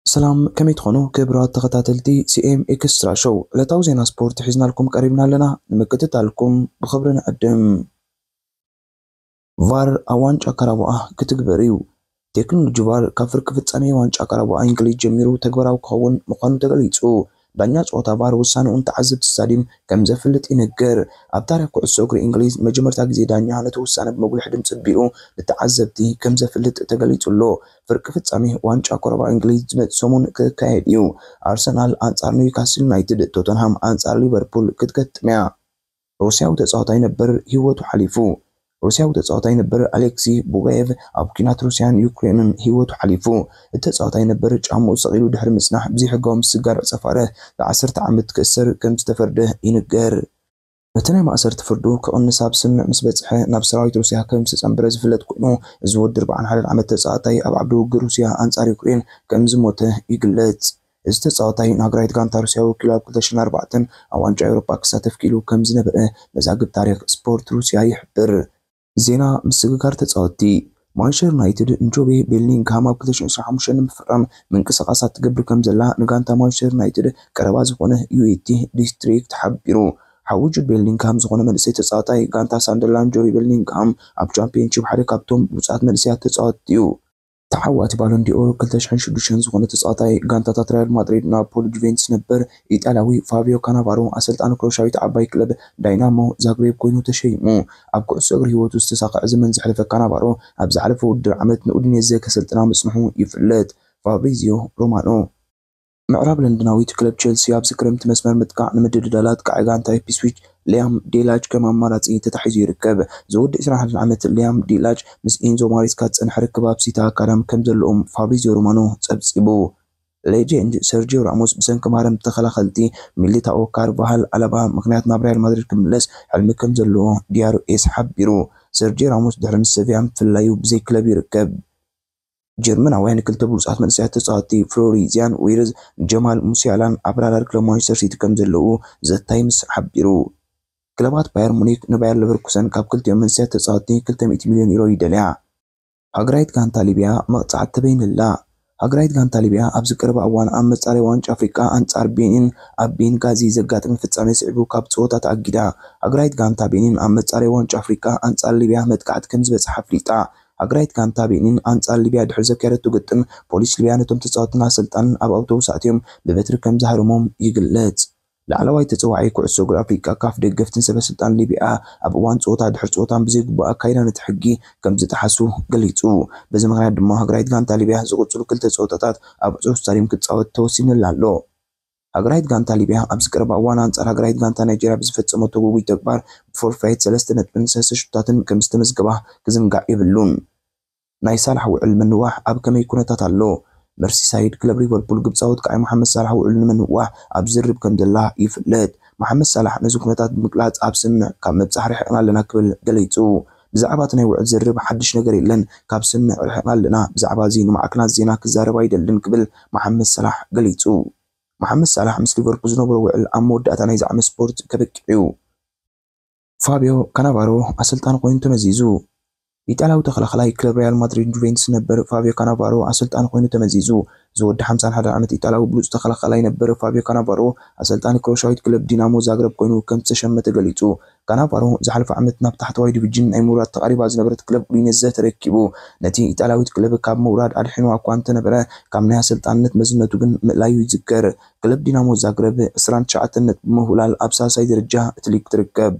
ሰላም፣ ከመይ ትኾኑ ክቡራት ተኸታተልቲ ሲ ኤም ኤክስትራ ሾው? ዕለታዊ ዜና ስፖርት ሒዝናልኩም ቀሪብና ኣለና። ንምክትታልኩም ብኽብሪ ንዕድም። ቫር ኣብ ዋንጫ ካራባኦ ክትግበር እዩ። ቴክኖሎጂ ቫር ካብ ፍርቂ ፍጻሜ ዋንጫ ካራባኦ እንግሊዝ ጀሚሩ ተግባራዊ ክኸውን ምዃኑ ተገሊጹ። ዳኛ ጸወታ ቫር ውሳነኡ ንተዓዘብቲ ስታድዩም ከም ዘፍልጥ ይንገር። ኣብ ታሪኽ ኩዕሶ እግሪ እንግሊዝ መጀመርታ ግዜ ዳኛ ነቲ ውሳነ ብመጉልሒ ድምጺ ኣቢሉ ንተዓዘብቲ ከም ዘፍልጥ ተገሊጹ ኣሎ። ፍርቂ ፍጻሜ ዋንጫ ኮረባ እንግሊዝ ዝመጽእ ሰሙን ክካየድ እዩ። ኣርሰናል ኣንጻር ኒውካስል ዩናይትድ፣ ቶተንሃም ኣንጻር ሊቨርፑል ክትገጥም እያ። ሩስያዊ ተጻዋታይ ነበር ህይወቱ ሓሊፉ። ሩስያዊ ተጻዋታይ ነበር ኣሌክሲ ቡጋየቭ ኣብ ኲናት ሩስያን ዩክሬንን ህይወቱ ሓሊፉ። እቲ ተጻዋታይ ነበር ጫምኡ ሰቒሉ ድሕሪ ምጽናሕ ብዘይሕጋዊ ምስግጋር ዕጸ ፋርህ ን ዓሰርተ ዓመት ክእሰር ከም ዝተፈርደ ይንገር። እቲ ናይ ማእሰርቲ ፍርዱ ክቕንስ ኣብ ስምምዕ ምስ በጽሐ ናብ ሰራዊት ሩስያ ከም ዝተጸንበረ ዝፍለጥ ኮይኑ፣ እዚ ወዲ ኣርብዓን ሓደን ዓመት ተጻዋታይ ኣብ ዓውደ ውግእ ሩስያ ኣንጻር ዩክሬን ከም ዝሞተ ይግለጽ። እዚ ተጻዋታይ ንሃገራዊት ጋንታ ሩስያ ወኪሉ ኣብ ክልተ ሽሕን ኣርባዕተን ኣብ ዋንጫ ኤውሮጳ ክሳተፍ ክኢሉ ከም ዝነበረ መዛግብ ታሪኽ ስፖርት ሩስያ ይሕብር። ዜና ምስግጋር ተጻወትቲ። ማንቸስተር ዩናይትድ ንጆቤ ቤሊንግሃም ኣብ ክልተ ሽሕን ዕስራን ሓሙሽተን ንምፍራም ምንቅስቓሳት ትገብር ከም ዘላ ንጋንታ ማንቸስተር ዩናይትድ ቀረባ ዝኾነ ዩ ኤ ቲ ዲስትሪክት ሓቢሩ። ሓዊ ጁድ ቤሊንግሃም ዝኾነ መንእሰይ ተጻዋታይ ጋንታ ሳንደርላንድ ጆቤ ቤሊንግሃም ኣብ ቻምፒየንሺፕ ሓደ ካብቶም ብሉጻት መንእሰያት ተጻወትቲ እዩ። ተዓዋቲ ባሎን ዲኦር ክልተ ሽሕን ሽዱሽተን ዝኾነ ተጻዋታይ ጋንታታት ሪያል ማድሪድ፣ ናፖሊ፣ ጁቬንቱስ ነበር ኢጣልያዊ ፋቢዮ ካናቫሮ ኣሰልጣኒ ክሮሻዊት ዓባይ ክለብ ዳይናሞ ዛግሬብ ኮይኑ ተሸይሙ። ኣብ ኩዕሶ እግሪ ህይወቱ ዝተሳኽዐ ዘመን ዘሕለፈ ካናቫሮ፣ ኣብ ዝሓለፈ ውድድር ዓመት ንኡዲኔዘ ከሰልጥና ምጽንሑ ይፍለጥ። ፋብሪዚዮ ሮማኖ። ምዕራብ ለንደናዊት ክለብ ቸልሲ ኣብዚ ክረምቲ መስመር ምጥቃዕ ንምድልዳል ኣጥቃዒ ጋንታ ኢፕስዊች ሊያም ዴላጅ ከም ኣማራጺ ተታሒዙ ይርከብ። ዝወዲ ዕስራን ሓደን ዓመት ሊያም ዴላጅ ምስ ኢንዞ ማሬስካ ዝጸንሐ ርክብ ኣብ ሲቲ ኣካዳሚ ከም ዘለዎም ፋብሪዚዮ ሮማኖ ጸብጺቡ። ሌጀንድ ሰርጂዮ ራሞስ ብሰንኪ ማረም ተኸላኸልቲ ሚሊታኦ፣ ካርቫሃል፣ ኣላባ ምኽንያት ናብ ሪያል ማድሪድ ክምለስ ሕልሚ ከም ዘለዎ ዲያሮ ኤስ ሓቢሩ። ሰርጂዮ ራሞስ ድሕሪ ምስ ሰቪያ ምፍላዩ ብዘይ ክለብ ይርከብ። ጀርመናውያን ክልተ ብሉጻት መንእሰያት ተጻወትቲ ፍሎሪዚያን ዊርዝ፣ ጀማል ሙሲያላን ኣበራራሪ ክለብ ማንቸስተር ሲቲ ከም ዘለዉ ዘ ታይምስ ሓቢሩ። ክለባት ባየር ሙኒክ ንባየር ለቨርኩሰን ካብ ክልቲኦም መንእሰያት ተጻወትቲ ክልተ ሚእቲ ሚልዮን ዩሮ ይደልያ። ሃገራዊት ጋንታ ሊብያ መቕጻዕቲ ተበይንላ። ሃገራዊት ጋንታ ሊብያ ኣብዚ ቀረባ እዋን ኣብ መጻረይ ዋንጫ ኣፍሪቃ ኣንጻር ቤኒን ኣብ ቤንጋዚ ዘጋጠመ ፍጻሜ ስዒቡ ካብ ጸወታ ተኣጊዳ። ሃገራዊት ጋንታ ቤኒን ኣብ መጻረይ ዋንጫ ኣፍሪቃ ኣንጻር ሊብያ መጥቃዕቲ ከም ዝበጽሓ ኣፍሊጣ። ሃገራዊት ጋንታ ቤኒን ኣንጻር ሊብያ ድሕሪ ዘካየደቶ ግጥም፣ ፖሊስ ሊብያ ነቶም ተጻወትን ኣሰልጣንን ኣብ ኣውቶቡስ ኣእትዮም ብበትሪ ከም ዝሃረሞም ይግለጽ። ላዕለዋይ ተጸዋዒ ኩዕሶ እግሪ ኣፍሪቃ፣ ካፍ ደገፍትን ሰበ ስልጣን ሊብያ ኣብ እዋን ጸወታ ድሕሪ ጸወታን ብዘይግቡእ ኣካይዳ ነቲ ሕጊ ከም ዝጠሓሱ ገሊጹ። በዚ ምኽንያት ድማ ሃገራዊት ጋንታ ሊብያ ዝቕጽሉ ክልተ ጸወታታት ኣብ ዕጹው ስታድዩም ክትጻወት ተወሲኑላ ኣሎ። ሃገራዊት ጋንታ ሊብያ ኣብዚ ቀረባ እዋን ኣንጻር ሃገራዊት ጋንታ ናይጀርያ ብዝፈጸመቶ ግጉይ ተግባር ብፎርፌት ሰለስተ ነጥብን ሰለስተ ሽቶታትን ከም ዝተመዝገባ ክዝንጋዕ የብሉን። ናይ ሳላሕ ውዕል ምንዋሕ ኣብ ከመይ ኩነታት ኣሎ? መርሲሳይድ ክለብ ሊቨርፑል ግብጻዊ ኣጥቃዒ መሓመድ ሳላሕ ውዕሉ ንምንዋሕ ኣብ ዝርርብ ከም ዘላ ይፍለጥ። መሓመድ ሳላሕ ነዚ ኩነታት ብምግላጽ ኣብ ስምምዕ ካብ ምብጻሕ ርሒቕና ኣለና ክብል ገሊጹ። ብዛዕባ እቲ ናይ ውዕል ዝርርብ ሓድሽ ነገር የለን፣ ካብ ስምምዕ ርሒቕና ኣለና፣ ብዛዕባ እዚ ንማዕከናት ዜና ክዛረብ ኣይደልን ክብል መሓመድ ሳላሕ ገሊጹ። መሓመድ ሳላሕ ምስ ሊቨርፑል ዝነበሮ ውዕል ኣብ መወዳእታ ናይዚ ዓመት ስፖርት ከበቅዕ እዩ። ፋቢዮ ካናቫሮ ኣሰልጣኒ ኮይኑ ተመዚዙ። ኢጣልያዊ ተኸላኸላይ ክለብ ሪያል ማድሪድ ጁቬንቱስ ነበር ፋቢዮ ካናቫሮ ኣሰልጣኒ ኮይኑ ተመዚዙ። ዝወዲ ሓምሳን ሓደን ዓመት ኢጣልያዊ ብሉጽ ተኸላኸላይ ነበር ፋቢዮ ካናቫሮ ኣሰልጣኒ ክሮሻዊት ክለብ ዲናሞ ዛግረብ ኮይኑ ከም ዝተሸመ ተገሊጹ። ካናቫሮ ዝሓለፈ ዓመት ናብ ታሕተዋይ ዲቪጅን ናይ ምውራድ ተቓሪባ ዝነበረት ክለብ ኡዲኔዘ ተረኪቡ። ነቲ ኢጣልያዊት ክለብ ካብ ምውራድ ኣድሒንዋ እኳ እንተነበረ፣ ካብ ናይ ኣሰልጣንነት መዝነቱ ግን ምእላዩ ይዝከር። ክለብ ዲናሞ ዛግረብ ዕስራን ትሽዓተን ነጥቢ ብምውላል ኣብ ሳልሳይ ደረጃ እቲ ሊግ ትርከብ።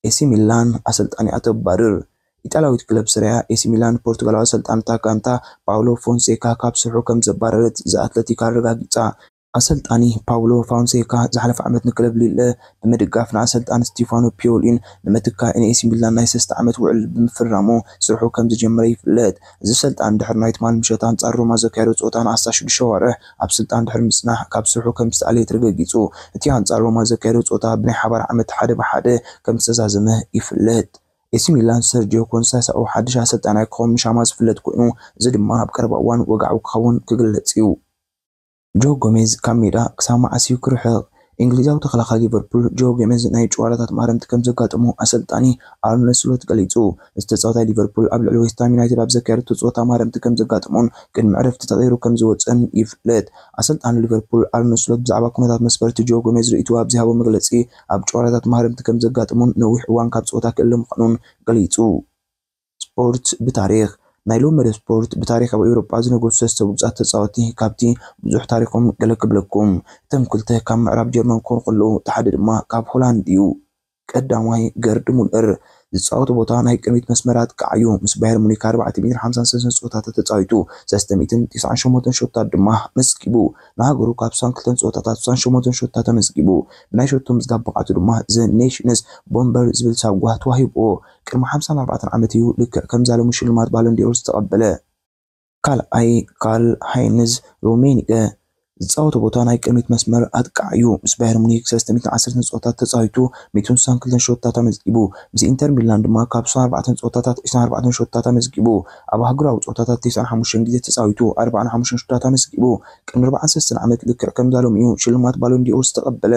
ኤሲ ሚላን ኣሰልጣኒኣ ተባርር። ኢጣልያዊት ክለብ ሰሪያ ኤሲ ሚላን ፖርቱጋላዊ ኣሰልጣኒ እታ ጋንታ ፓውሎ ፎንሴካ ካብ ስርሑ ከም ዘባረረት ዘ ኣትለቲክ ኣረጋጊጻ። ኣሰልጣኒ ፓውሎ ፎንሴካ ዝሓለፈ ዓመት ንክለብ ሊለ ብምድጋፍ ንኣሰልጣኒ ስቲፋኖ ፒዮሊን ንምትካእ ንኤሲ ሚላን ናይ ሰለስተ ዓመት ውዕል ብምፍራሙ ስርሑ ከም ዝጀመረ ይፍለጥ። እዚ ሰልጣን ድሕሪ ናይ ትማል ምሸት ኣንጻር ሮማ ዘካየዶ ጸወታ ንኣስታት ሽዱሽተ ኣዋርሕ ኣብ ስልጣን ድሕሪ ምጽናሕ ካብ ስርሑ ከም ዝተኣልየ ተረጋጊጹ። እቲ ኣንጻር ሮማ ዘካየዶ ጸወታ ብናይ ሓባር ዓመት ሓደ ብሓደ ከም ዝተዛዘመ ይፍለጥ። ኤሲ ሚላን ሰርጂዮ ኮንሳሳኦ ሓድሽ ኣሰልጣናይ ክኸውን ምሻማ ዝፍለጥ ኮይኑ፣ እዚ ድማ ኣብ ቀረባ እዋን ወግዓዊ ክኸውን ክግለጽ እዩ። ጆ ጎሜዝ ካብ ሜዳ ክሳብ መዓስ እዩ ክርሕቕ? እንግሊዛዊ ተኸላኻሊ ሊቨርፑል ጆ ጎሜዝ ናይ ጨዋታታት ማረምቲ ከም ዘጋጠሞ ኣሰልጣኒ ኣርነ ስሎት ገሊጹ። እቲ ተጻዋታይ ሊቨርፑል ኣብ ልዕሊ ዌስትሃም ዩናይትድ ኣብ ዘካየደቶ ጸወታ ማረምቲ ከም ዘጋጠሞን ቅድሚ ዕረፍቲ ተቐይሩ ከም ዝወጸን ይፍለጥ። ኣሰልጣኒ ሊቨርፑል ኣርነ ስሎት ብዛዕባ ኩነታት መስፈርቲ ጆ ጎሜዝ ርእይትኡ ኣብ ዝሃቦ መግለጺ፣ ኣብ ጨዋታታት ማረምቲ ከም ዘጋጠሞን ነዊሕ እዋን ካብ ጸወታ ክእለ ምዃኑን ገሊጹ። ስፖርት ብታሪኽ። ናይ ሎሚ መደብ ስፖርት ብታሪኽ ኣብ ኤውሮጳ ዝነገሱ ሰለስተ ብሉጻት ተጻወትቲ ካብቲ ብዙሕ ታሪኾም ገለ ክብለኩም። እቶም ክልተ ካብ ምዕራብ ጀርመን ክኾኑ ከለዉ፣ እቲ ሓደ ድማ ካብ ሆላንድ እዩ። ቀዳማይ ገርድ ሙለር ዝጻወቶ ቦታ ናይ ቅድሚት መስመር ኣጥቃዓዩ ምስ ባየር ሙኒክ ኣርባዕተ ሚእትን ሓምሳን ሰለስተን ጸወታታት ተጻዊቱ ሰለስተ ሚእትን ትስዓን ሸሞንተን ሾታት ድማ መዝጊቡ። ንሃገሩ ካብ ስሳን ክልተን ጸወታታት ስሳን ሸሞንተን ሾታት ኣመዝጊቡ። ብናይ ሸቶ ምዝጋብ ብቕዓቱ ድማ ዘ ኔሽንስ ቦምበር ዝብል ሳጓ ተዋሂብዎ። ቅድሚ ሓምሳን ኣርባዕተን ዓመት እዩ ልክዕ ከምዛ ሎሚ ሽልማት ባሎን ዲኦር ዝተቐበለ። ካልኣይ ካርል ሃይንዝ ሩሜኒገ ዝጻወቶ ቦታ ናይ ቅድሚት መስመር ኣጥቃዕ እዩ። ምስ ባየር ሙኒክ ሰለስተ ሚእትን ዓሰርተን ጸወታት ተጻዊቱ ሚእትን ስሳን ክልተን ሾታት ኣመዝጊቡ። ምስ ኢንተር ሚላን ድማ ካብ ስሳን ኣርባዕተን ጸወታታት ዒስራን ኣርባዕተን ሾታት ኣመዝጊቡ። ኣብ ኣህጉራዊ ጸወታታት ተስዓን ሓሙሽተን ግዜ ተጻዊቱ ኣርባዓን ሓሙሽተን ሾታት ኣመዝጊቡ። ቅድሚ ኣርባዓን ሰለስተን ዓመት ልክዕ ከምዛ ሎሚ እዩ ሽልማት ባሎን ዲኦር ዝተቐበለ።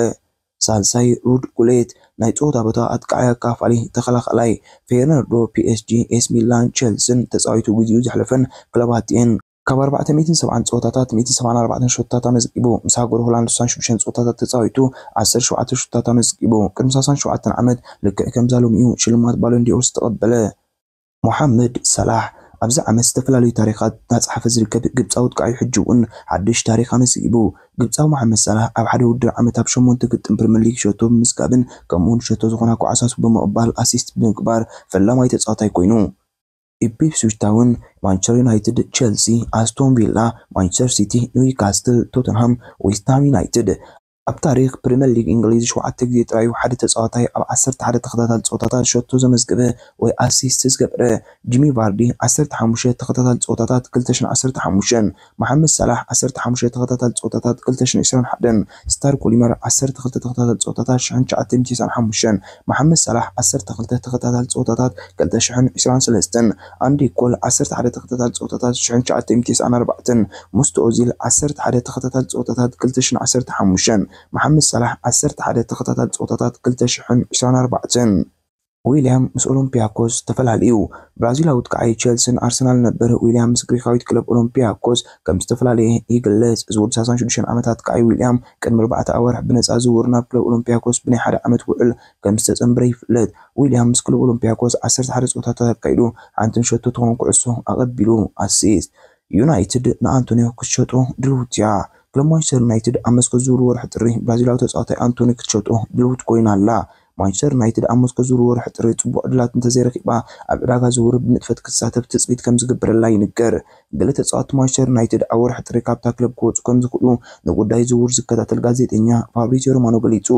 ሳልሳይ ሩድ ጉሌት ናይ ጸወታ ቦታ ኣጥቃዓይ ኣካፋሊ ተኸላኻላይ። ፌርናንዶ ፒኤስጂ፣ ኤስ ሚላን፣ ቸልስን ተጻዊቱ ግዜኡ ዘሕለፈን ክለባት እየን። ካብ ኣርባዕተ ሚእትን ሰብዓን ጸወታታት ሚእትን ሰብዓን ኣርባዕተን ሾታት ኣመዝጊቡ። ምስ ሃገሩ ሆላንድ ስሳን ሽዱሽተን ጸወታታት ተጻዊቱ ዓሰርተ ሸውዓተ ሾታት ኣመዝጊቡ። ቅድሚ ሰላሳን ሸውዓተን ዓመት ልክዕ ከምዛ ሎሚ እዩ ሽልማት ባሎን ዲኦር ዝተቐበለ። ሞሓመድ ሳላሕ ኣብዚ ዓመት ዝተፈላለዩ ታሪኻት እናጸሓፈ ዝርከብ ግብጻዊ ኣጥቃዒ ሕጂ እውን ሓድሽ ታሪኽ ኣመዝጊቡ። ግብጻዊ ሞሓመድ ሳላሕ ኣብ ሓደ ውድድር ዓመት ኣብ ሸሞንተ ግጥም ፕሪምየር ሊግ ሸቶ ብምስጋብን ከምኡውን ሸቶ ዝኾና ኳዕሳሱ ብምቕባል ኣሲስት ብምግባር ፈላማይ ተጻዋታይ ኮይኑ። ኢፕስዊች ታውን፣ ማንቸስተር ዩናይትድ፣ ቸልሲ፣ ኣስቶን ቪላ፣ ማንቸስተር ሲቲ፣ ኒውካስትል፣ ቶተንሃም፣ ዌስትሃም ዩናይትድ። ኣብ ታሪኽ ፕሪምየር ሊግ እንግሊዝ ሸውዓተ ግዜ ጥራዩ ሓደ ተጻዋታይ ኣብ ዓሰርተ ሓደ ተኸታታሊ ጸወታታት ሸቶ ዘመዝገበ ወይ ኣሲስት ዝገበረ። ጂሚ ቫርዲ ዓሰርተ ሓሙሽተ ተኸታታሊ ጸወታታት ክልተ ሽሕን ዓሰርተ ሓሙሽተን፣ መሓመድ ሳላሕ ዓሰርተ ሓሙሽተ ተኸታታሊ ጸወታታት ክልተ ሽሕን ዕስራን ሓደን፣ ስታር ኮሊመር ዓሰርተ ክልተ ተኸታታሊ ጸወታታት ሽሕን ትሽዓተ ሚእትን ተስዓን ሓሙሽተን፣ መሓመድ ሳላሕ ዓሰርተ ክልተ ተኸታታሊ ጸወታታት ክልተ ሽሕን ዕስራን ሰለስተን፣ ኣንዲ ኮል ዓሰርተ ሓደ ተኸታታሊ ጸወታታት ሽሕን ትሽዓተ ሚእትን ተስዓን ኣርባዕተን፣ ሙስት ኦዚል ዓሰርተ ሓደ ተኸታታሊ ጸወታታት ክልተ ሽሕን ዓሰርተ ሓሙሽተን፣ መሓመድ ሳላሕ ዓሰርተ ሓደ ተኸታታሊ ጸወታታት ክልተ ሽሕን ዕስራን ኣርባዕተን። ዊልያም ምስ ኦሎምፒያኮስ ተፈላለዩ። ብራዚላዊ ኣጥቃዓይ ቸልስን ኣርሰናል ነበር ዊልያም ምስ ግሪኻዊት ክለብ ኦሎምፒያኮስ ከም ዝተፈላለየ ይግለጽ። እዚ ወዲ ሰላሳን ሽዱሽተን ዓመት ኣጥቃዓይ ዊልያም ቅድሚ ኣርባዕተ ኣዋርሕ ብነጻ ዝውውር ናብ ክለብ ኦሎምፒያኮስ ብናይ ሓደ ዓመት ውዕል ከም ዝተጸንበረ ይፍለጥ። ዊልያም ምስ ክለብ ኦሎምፒያኮስ ዓሰርተ ሓደ ጸወታታት ኣካይዱ፣ ሓንቲ ንሸቶ ትኸውን ኩዕሶ ኣቐቢሉ፣ ኣሲስት። ዩናይትድ ንኣንቶኒዮ ክትሸጦ ድልውቲ እያ። ክለብ ማንቸስተር ዩናይትድ ኣብ መስኮት ዝውውር ወርሒ ጥሪ ብራዚላዊ ተጻዋታይ ኣንቶኒ ክትሸጦ ድልውቲ ኮይና ኣላ። ማንቸስተር ዩናይትድ ኣብ መስኮት ዝውውር ወርሒ ጥሪ ጽቡቕ ዕድላት እንተዘይረኺባ፣ ኣብ ዕዳጋ ዝውውር ብንጥፈት ክትሳተፍ ትጽቢት ከም ዝግበረላ ይንገር። ገለ ተጻወትቲ ማንቸስተር ዩናይትድ ኣብ ወርሒ ጥሪ ካብታ ክለብ ክወጹ ከም ዝኽእሉ ንጉዳይ ዝውውር ዝከታተል ጋዜጠኛ ፋብሪዚዮ ሮማኖ ገሊጹ።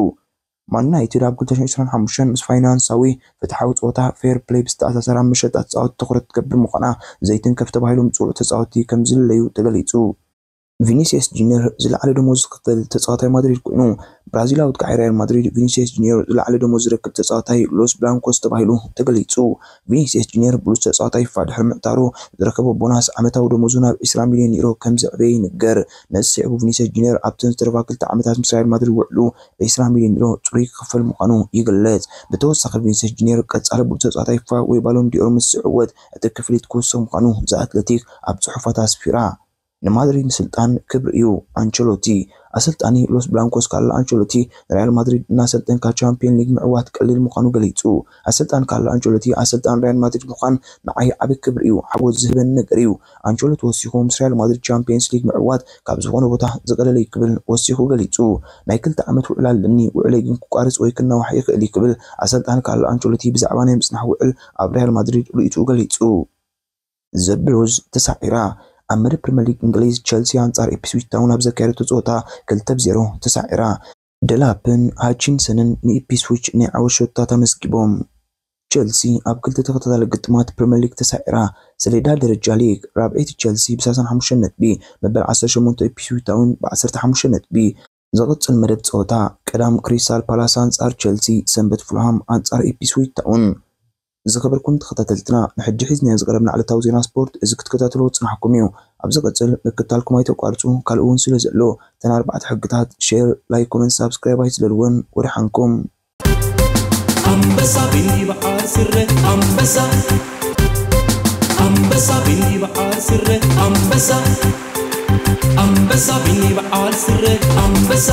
ማን ዩናይትድ ኣብ ክልተ ሽሕን ዕስራን ሓሙሽተን ምስ ፋይናንሳዊ ፍትሓዊ ጸወታ፣ ፌር ፕሌይ፣ ብዝተኣሳሰራ መሸጣ ተጻወትቲ ትኹረት ትገብር ምዃና ዘይትንከፍ ተባሂሎም ዝጽውዑ ተጻወትቲ ከም ዝልለዩ ተገሊጹ። ቪኒሲየስ ጁኒየር ዝለዓለ ደሞዝ ዝኽፈል ተጻዋታይ ማድሪድ ኮይኑ፣ ብራዚላዊ ኣጥቃዓይ ሪያል ማድሪድ ቪኒሲየስ ጁኒየር ዝለዓለ ደሞዝ ዝረክብ ተጻዋታይ ሎስ ብላንኮስ ተባሂሉ ተገሊጹ። ቪኒሲየስ ጁኒየር ብሉጽ ተጻዋታይ ፊፋ ድሕሪ ምዕታሩ ዝረከቦ ቦናስ ዓመታዊ ደሞዙ ናብ ዕስራ ሚልዮን ዩሮ ከም ዘዕበየ ይንገር። ነዚ ስዒቡ ቪኒሲየስ ጁኒየር ኣብተን ዝተረፋ ክልተ ዓመታት ምስ ሪያል ማድሪድ ውዕሉ ዕስራ ሚልዮን ዩሮ ጽሩይ ክኽፈል ምዃኑ ይግለጽ። ብተወሳኺ ቪኒሲየስ ጁኒየር ቀጻሊ ብሉጽ ተጻዋታይ ፊፋ ወይ ባሎን ዲኦር ምስ ዝዕወት እቲ ክፍሊት ክውስኽ ምዃኑ ዘ ኣትለቲክ ኣብ ጽሑፋታ ኣስፊራ። ንማድሪድ ምስልጣን ክብሪ እዩ። ኣንቸሎቲ። ኣሰልጣኒ ሎስ ብላንኮስ ካርሎ ኣንቸሎቲ ንሪያል ማድሪድ እናሰልጠንካ ቻምፒዮን ሊግ ምዕዋት ቀሊል ምዃኑ ገሊጹ። ኣሰልጣኒ ካርሎ ኣንቸሎቲ ኣሰልጣኒ ሪያል ማድሪድ ምዃን ንዓይ ዓቢ ክብሪ እዩ፣ ሓጎስ ዝህበኒ ነገር እዩ። ኣንቸሎቲ ወሲኹ ምስ ሪያል ማድሪድ ቻምፒየንስ ሊግ ምዕዋት ካብ ዝኾነ ቦታ ዝቐለለ እዩ ክብል ወሲኹ ገሊጹ። ናይ ክልተ ዓመት ውዕል ኣለኒ፣ ውዕለይ ግን ክቋርጽ ወይ ክናዋሕ ይኽእል እዩ ክብል ኣሰልጣኒ ካርሎ ኣንቸሎቲ ብዛዕባ ናይ ምጽናሕ ውዕል ኣብ ሪያል ማድሪድ ርእይትኡ ገሊጹ። ዘ ብሉዝ ተሳዒራ። ኣብ መደብ ፕሪምየር ሊግ እንግሊዝ ቸልሲ ኣንጻር ኢፕስዊች ታውን ኣብ ዘካየደቶ ጸወታ ክልተ ብ ዜሮ ተሳዒራ። ደላፕን ሃቺንሰንን ንኢፕስዊች ናይ ዓወት ሸቶታት ኣመዝጊቦም። ቸልሲ ኣብ ክልተ ተኸታታሊ ግጥማት ፕሪምየር ሊግ ተሳዒራ። ሰሌዳ ደረጃ ሊግ ራብዐይቲ ቸልሲ ብ ሰላሳን ሓሙሽተን ነጥቢ፣ መበል ዓሰርተ ሸሞንተ ኢፕስዊች ታውን ብ ዓሰርተ ሓሙሽተ ነጥቢ። ዝቕጽል መደብ ጸወታ ቀዳም ክሪስታል ፓላስ ኣንጻር ቸልሲ፣ ሰንበት ፉልሃም ኣንጻር ኢፕስዊች ታውን። ዝኸበርኩም ተኸታተልትና፣ ንሕጂ ሒዝናዮ ዝቐረብና ዕለታዊ ዜና ስፖርት እዚ ክትከታተልዎ ዝጸናሕኩም እዩ። ኣብ ዝቕጽል ምክትታልኩም ኣይተቋርጹ። ካልእ እውን ስለ ዘሎ፣ እተን ኣርባዕተ ሕግታት፣ ሼር፣ ላይክ፣ ኮመንት፣ ሳብስክራይብ ኣይትለልወን። ወደሓንኩም። ኣንበሳ ቢኒ በዓል ስረ ኣንበሳ ኣንበሳ ቢኒ በዓል ስረ ኣንበሳ ኣንበሳ ቢኒ በዓል ስረ ኣንበሳ